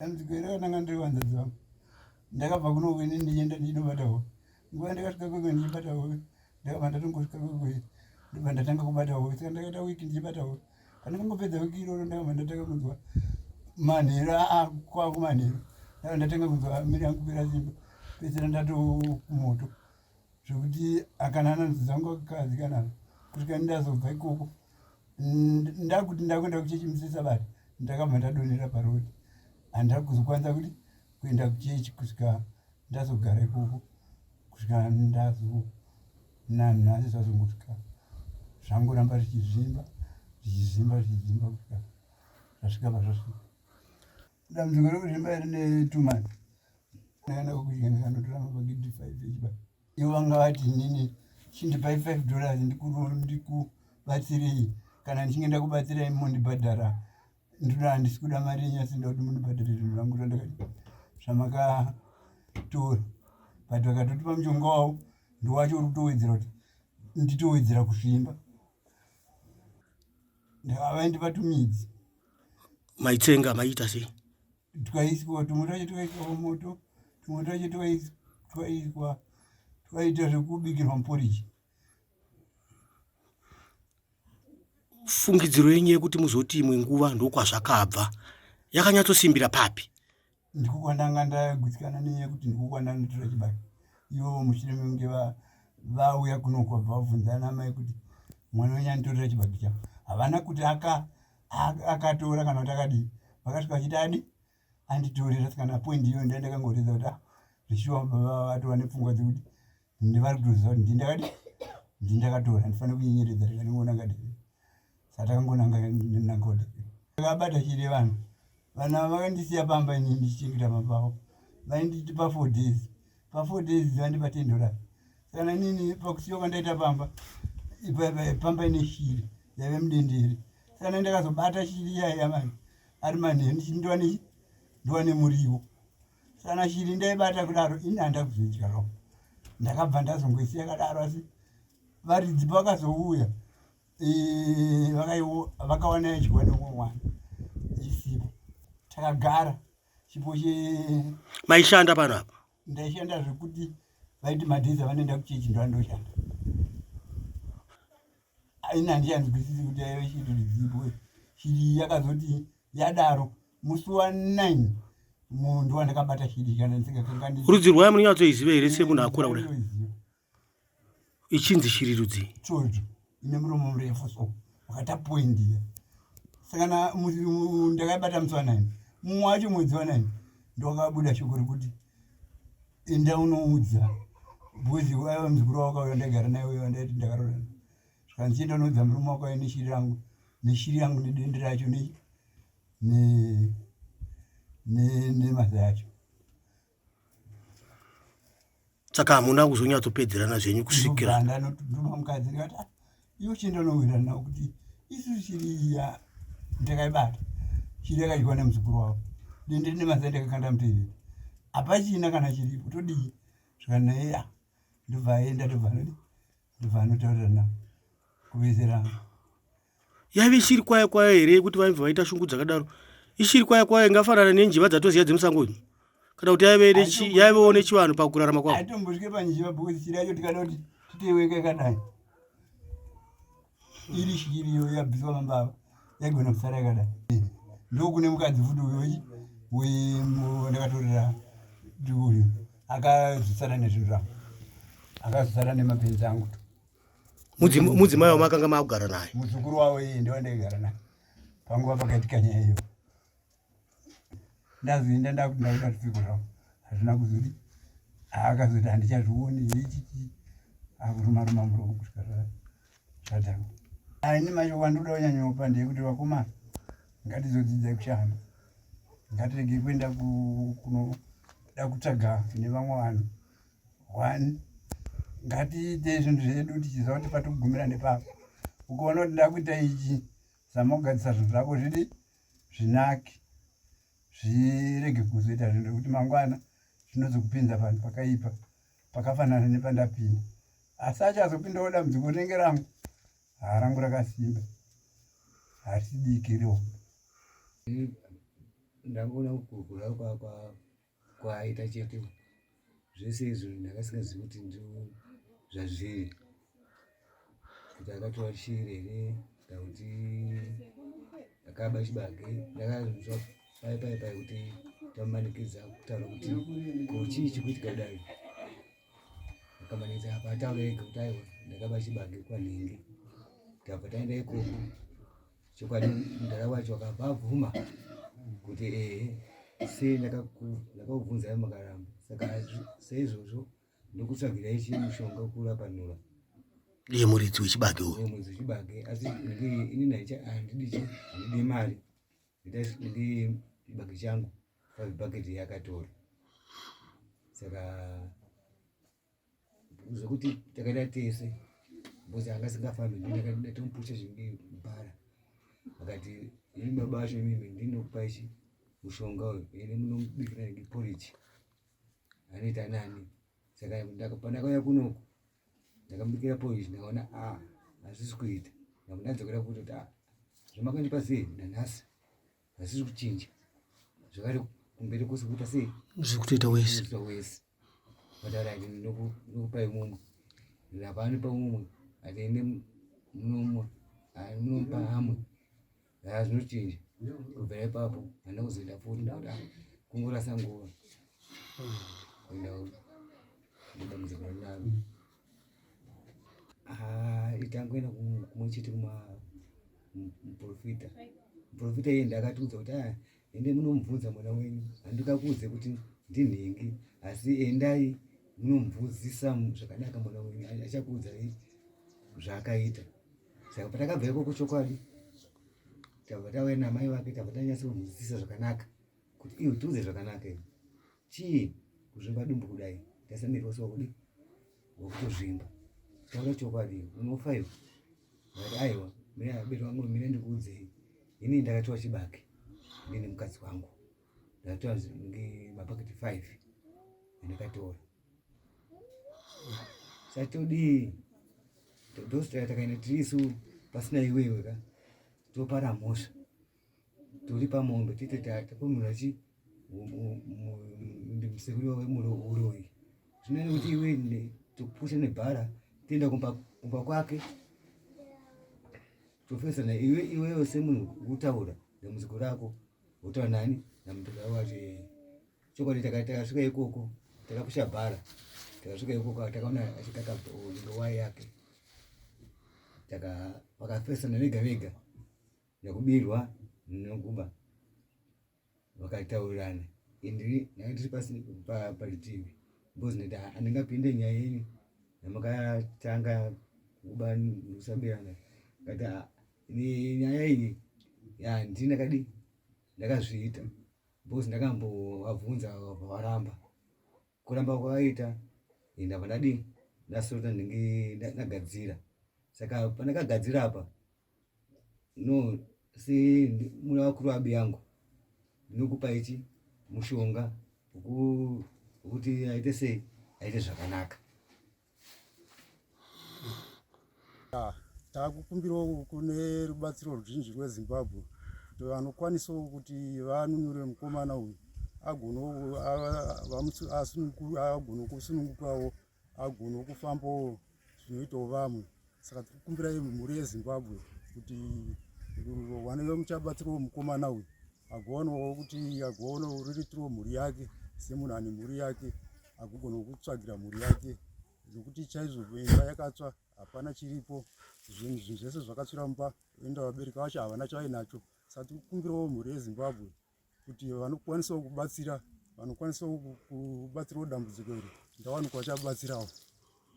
Dambudziko iri rakananga ndiri vanzadzi vangu. Ndakabva kuno ini ndichienda ndichinobata hope. Nguva yandakasvika kwekwe ndichibata hope, ndakabva ndatongosvika kwekwe ndobva ndatanga kubata hope. Saka ndakaita wiki ndichibata hope. Pandakangopedza wiki iroro ndakabva ndatanga kunzwa manheru kwaku manheru. Ndakabva ndatanga kunzwa miri yangu kupera simba. Pedzisira ndatokumoto. Zvekuti akana hanzvadzi dzangu akakadzikana kusvika ndazobva ikoko. Ndakuti ndakuenda kuchechi musi wesabata ndakabva ndadonhera paroad handina kuzokwanisa kuti kuenda kuchechi kusvika ndazogara ikoko kusvika ndazo nanhasi zvazongosvika zvangoramba zvichizvimba zvichizvimba zvichizvimba kusvika zvasvika pazvasvika. Dambudziko rekuzvimba rine tumani ndakaenda kudya ndikanotora mabhagidhi 5 echiba ivo vanga vati inini chindipai 5 dollars ndikubatsirei kana ndichinge ndakubatsirai mondibhadhara ndoda handisi kuda mari yenyu asi ndoda kuti mundibhadhare zvinhu zvangu zvandakati zvamakatora but vakatotipa mushonga wavo ndowacho uri kutowedzera kuti nditowedzera kuzvimba ndakavaindipa tumidzi Maitsenga maiita sei? Twaiswa tumwe twacho twaiswa pamoto, tumwe twacho twaiswa twaita zvekubikirwa muporiji. Fungidziro yenyu yekuti muzoti imwe nguva ndokwazvakabva yakanyatsosimbira papi? Ndiko kwandanga ndagutsikana nenyaya yekuti ndiko kwandanotora chibage. Ivo mushure mekunge vauya kuno kwabva vabvunza ana mai kuti mwana wenyu anditorera chibage chavo. Havana kuti aka akatora kana kuti akadii. Vakasvika vachiti adi anditorera saka napoint iyoyo ndanga ndakangoratidza kuti ah zvishuwa baba vatova nepfungwa dzekuti ndivari kutoziva kuti ndindakadi ndindakatora ndifanira kunyenyeredza ndikandingonanga dii. Saka takangonanga nangoda. Ndakabata chiri vanhu. Vana vakandisiya pamba ini ndichichengeta baba vavo. Vainditi pa 4 days. Pa 4 days vandipa 10 dollars. Saka nanini pakusiya kwandaita pamba pamba ine shiri yaive mudendere. Saka nani ndakazobata shiri iya iya manje ari manheru ndichiti ndiwane ndiwane muriwo. Saka shiri ndaibata kudaro ini handina kuzoidya zvangu. Ndakabva ndazongoisiya yakadaro asi varidzi pavakazouya vakawana yadyiwa neumwe mwana isipo takagara chipo che maishanda pano apa ndaishanda zvekuti vaiti madhezi avanoenda kuchechi ndoandoshanda ini handichanzwisisi kuti yaive shiri rudzipo shiri yakazoti yadaro musi wa 9 munhu wandakabata shiri kana ndisingakanganisi rudzi rwayo munonyatsoiziva here semunhu akura kudai ichinzi shiri rudzii chocho ine muromo murefu so wakata point iya saka na ndakaibata musi wa 9 mumwe wacho mwedzi wa 9 ndowakabuda shoko rekuti enda unoudza because aiva muzukuru wakauya ndaigara naye uyo wandaiti ndakaroorana zvikanzi chienda unoudza murume wako neshiri rangu neshiri yangu nedende racho nemazai acho Saka hamuna kuzonyatsopedzerana zvenyu kusvikira ndanotuma mukadzi ndikati ah, iwe chienda unowirirana navo kuti isusu shiri iya ndakaibata shiri yakadyiwa nemuzukuru wavo dende rine mazai ndakakanda mutoireti hapachina kana chiripo todii zvikanzi ah, ndobva aenda ndobva anodi ndobva anotaurira navo kuvezerana Yaive ishiri kwaya kwaya here yekuti vaibva vaita shungu dzakadaro? Ishiri kwaya kwaya ingafanana nenjiva dzatoziva dzemusango uyu? Kana kuti yaive yaivewo nechivanhu pakurarama kwavo? Haitombosvike panjiva because shiri yacho tikada kuti titeiweka yakadai. Iri shiri iyo yabviswa mambava yaigona kusara yakadai. Ndokune mukadzi futi uyo wendakatorera uyu akazosara nezvinhu zvangu akazosara nemapenzi angu. Mudzimai wamakanga makugara naye? Muzukuru wavo iye ndiwo ndaigara naye panguva pakaitika nyaya iyo. Ndazoenda ndakuti ndakuda tupfeko zvangu hazvina kuzodi akazoti handichazvioni ichichi akuruma ruma muromo kusvika zvadhakwa. Ini mashoko andinoda kunyanyopa ndeyekuti vakomana ngatizodzidzai kushanda ngatirege kuenda kunoda kutsvaga nevamwe vanhu One, ngatiite zvinhu zvedu tichiziva kuti patikugumira ndepapa. Ukaona kuti ndakuita ichi, zama kugadzisa zvinhu zvako zvidi zvinake, zvirege kuzoita zvinhu zvekuti mangwana zvinozokupinza panhu pakaipa pakafanana nepandapinda. Asi achazopindawo dambudziko rinenge rangu, haa rangu rakasimba, harisi diki rihombe. Ndangoona kukura kwaaita chete zvese izvo ndakasingazivi kuti ndo zvazviri kuti akatora shiri here kana kuti akaba chibage ndakazonzwa pai pai pai kuti tamumanikidza kutaura kuti ko chii chikuitika kudai akamanikidza apa ataura ega kuti aiwa ndakaba chibage kwanhingi tabva taenda ikoko Chokwadi mudhara wacho akabva abvuma kuti ehe sei ndakakubvunzai makaramba saka seizvozvo ndokutsvagirai chii mushonga wekurapa nhura iye muridzi wechibage uyu muridzi wechibage asi ini handidi chi handidi mari ndidi chibage changu pabhaketi yakatora saka zvekuti takaita tese because anga asingafambi ndatomupusha bhara akati ini baba vacho imimi ndinokupa ichi mushonga uyu ene munomubikira porridge anoita nani saka pandakauya kunoku ndakamubikira porridge ndakaona a ah, hazvisi kuita ndadzokera kuti ah, zvamakandipa sei nanhasi hazvisi kuchinja zvakare kumberi kwose kuita sei zviri kutoita wese kuita wese vataura ati ndinokupai mumwe apa anopa mumwe ati ende munomwa munomupa amwe haa zvinochinja kubvira ipapo handina kuzoenda futi ndakuti ah, kungorasa nguva kuenda nedambudziko randinaro Ah, itangoenda kumwe chete kuma muprofita muprofita iye ndakatiudza kuti ah, ende munomubvunza mwana wenyu handikakuudze kuti ndinhingi asi endai munomubvunzisa zvakanaka mwana wenyu achakuudzai zvaakaita saka patakabva ikoko chokwadi tabva tauya namai vake tabva tanyatsomunzwisisa zvakanaka kuti iwe tiudze zvakanaka iwe chii kuzvimba dumbu kudai tasamiri wose wakudi wakutozvimba taura chokwadi unofa iwe ndakati aiwa mira abeti wangu mira ndikuudzei ini ndakatora chibage ndine mukadzi wangu ndakatora mapaketi 5 andakatora satodii ndositaya takaenda tiri isu pasina iwewe ka topara mhosva tori pamombe tite tapomera chi musekuru wemuroyi zvinoita kuti iwe topusha nebhara toenda kumba kwake tofesana iwe iwewe semunhu kutaura dambudziko rako wotaura nani namutoda wacho chokwadi takasvika ikoko takapusha bhara takasvika ikoko takaona achikaka ndowai yake taka vakafesana vega vega nekubirwa nekuba vakataurirana ini ndanga ndiri pasi parutivi because ndati handingapinde nyaya yenyu yamakatanga kuba nekusabirana kati ini nyaya iyi handini ndakadii ndakazviita because ndakambovabvunza varamba kuramba kwakaita ndabva ndadii ndasota ndinge ndagadzira saka pandakagadzira apa no se muna vakuru abi yangu ndinokupa ichi mushonga wekuti aite sei aite zvakanaka Takukumbirawo kune rubatsiro ruzhinji rweZimbabwe kuti vanokwanisawo kuti vanunure mukomana uyu agonewo kusunungukawo agonewo kufambawo zvinoitawo vamwe saka tiri kukumbira mhuri yezimbabwe kuti wane muchabatsirawo mukomana uyu agoonawo kuti agoonawo riritirawo mhuri yake semunhu ane mhuri yake agogonawo kutsvagira mhuri yake nokuti chaizvo imba yakatsva hapana chiripo zvinhu zvese zvakatsvira mumba enda vabereki vacho havana chavainacho saka tiri kukumbirawo mhuri yezimbabwe kuti vanokwanisawo kubatsira vanokwanisawo kubatsirawo dambudziko iri ndawanikwa vachabatsirawo.